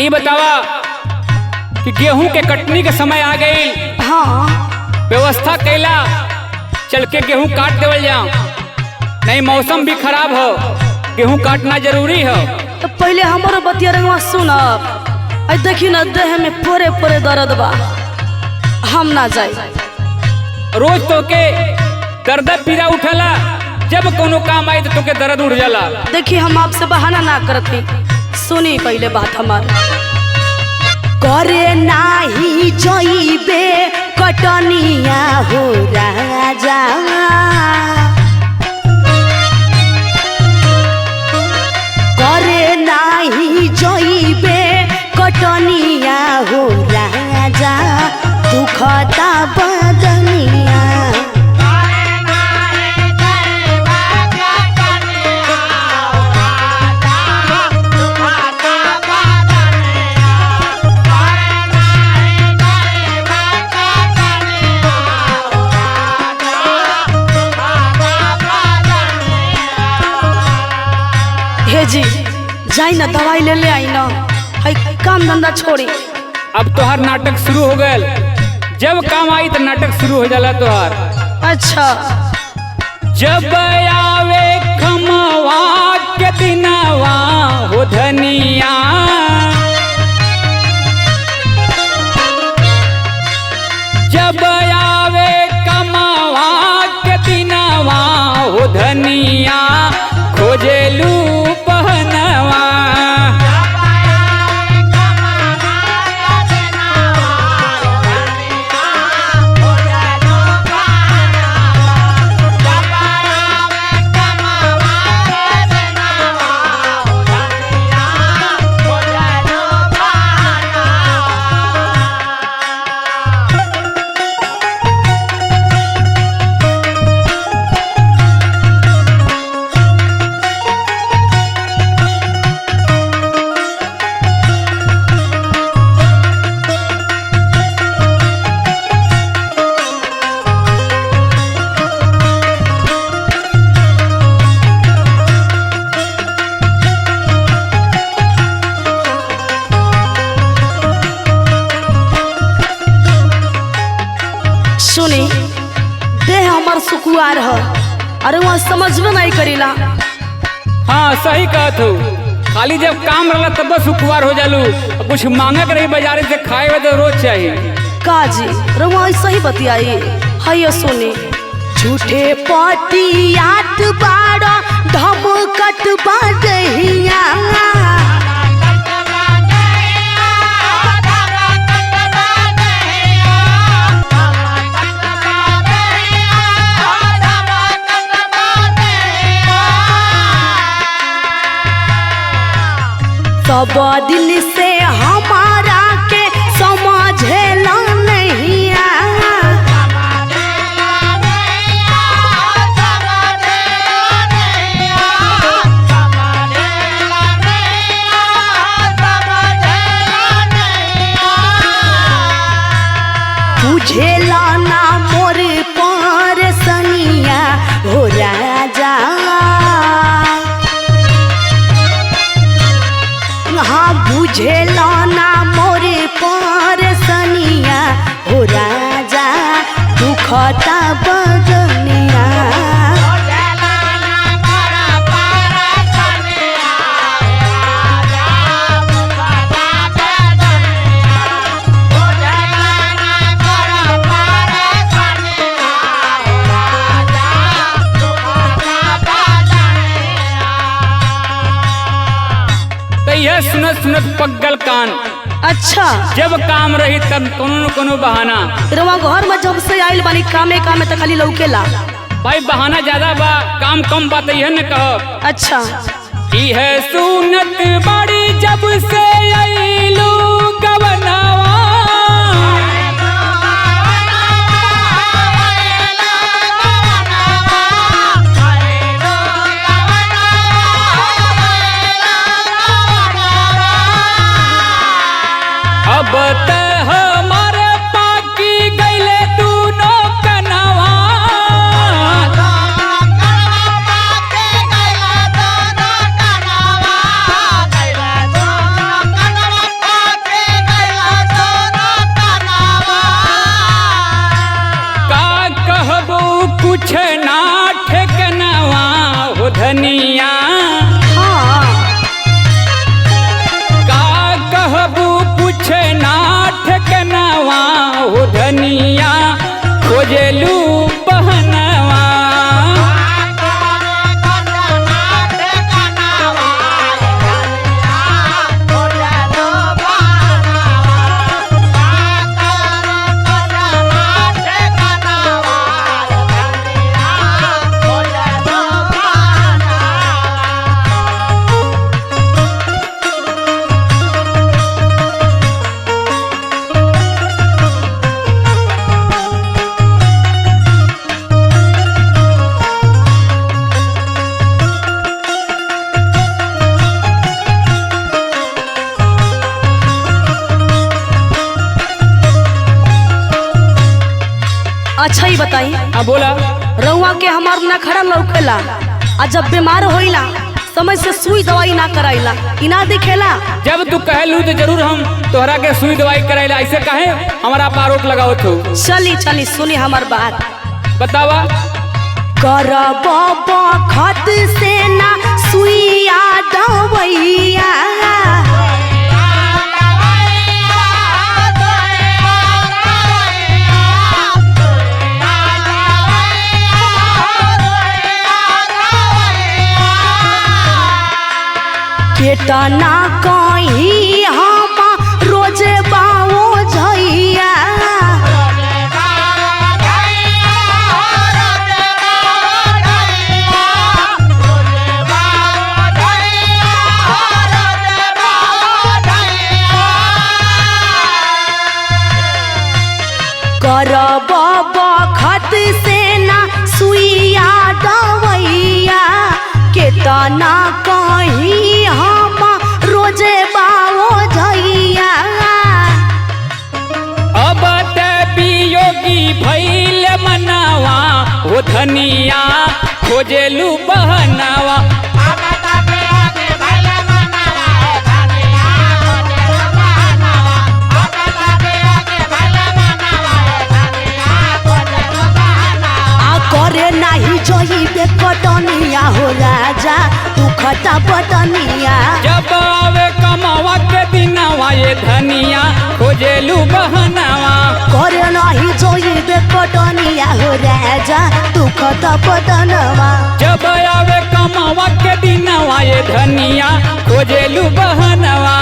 ई बतावा कि गेहूं के कटनी के समय आ गई। हाँ। व्यवस्था कैला चल के गेहूं काट देवल जाओ, नहीं मौसम भी खराब हो, गेहूं काटना जरूरी हो। तो पहले हमारो बतिया रंगवा सुनब। आई देखी ना देह में पोरे पोरे दर्द बा, हम ना जाए। रोज तोके दर्द पीरा उठला, जब कोनो काम आई तो तोके दर्द उठ जाला। देखी हम आपसे बहाना ना करती, सुनी पहले बात हमार। करे नाही जइबे कटनिया हो राजा, करे नाही जइबे कटनिया हो राजा, दुखता बदनिया। हे जी जाई ना दवाई ले ले आई ना, है काम धंधा छोड़ी। अब तोहार नाटक शुरू हो गए, जब काम आई तो नाटक शुरू हो जाला तोहार। अच्छा। जब आवे खमवा के दिनवा हो धनिया, जब आवे कमवा के दिनवा हो धनिया, खोजेलू पहनवा। सुनी देह हमार सुकुआर है, अरे वहाँ समझबे नहीं करीला। हाँ सही कहत हो, खाली जब काम रहला तब बस सुकुआर हो जालू, कुछ मांगे के रही बाजार से खाए हुए तो रोज चाहिए। काजी रउआ ऐसा ही बतियाई। हैया सुनी झूठे पतियात बाड़ा धमकत बदहिया, सब दिल से हमारा के समझेला नहीं। बुझेला ना मोर पर सनिया हो राजा, हाँ बुझेला ना मोर पर सनिया हो राजा, दुखता बदनिया। यह सुनत सुनत पगल कान। अच्छा। जब काम रही तब कोनो न कोनो बहाना। रउआ घर में जब से आइल बानी कामे कामे त खाली लौकेला। भाई बहाना ज्यादा बा काम कम बा त यह न कह। अच्छा। इह सुनत बड़ी जब से आइलू गवनवा, अब त हमारे पाकी गईले दूनो कनवा, पूछे ना ठेकनवा हो धनिया। हाँ का कहबू पूछे ना ठेकनवा हो धनिया, खोजेलू बहनवा। अच्छा ही बताई, हाँ बोला। रउआ के हमार नखरा लौकेला आ जब बीमार होइला समय से सुई दवाई ना कराइला, इना दिखेला। जब तू कहलू तो जरूर हम तोहरा के सुई दवाई कराइला, ऐसे काहे हमारा आप आरोप लगावत हो? चली चली सुनी हमार बात। बतावा। करब बखत से ना सुइया दवैया, केतना कही हम रोजे बाओ झैया। करब बखत से ना सुइया दवैया, केतना कही हम रोजे बाओ झैया। अब ते वियोगी भइल मनावा हो धनिया, खोजेलू बहनावा। आ करे नाही जइबे कटनिया हो राजा, दुखता बटनिया। जब आवे कमावा के दिनवा ये धनिया, खोजेलू बहनावा। करे नाही जइबे कटनिया हो राजा, दुखता बटनवा। जब आवे कमावा के दिनवा ये धनिया, खोजेलू बहनवा।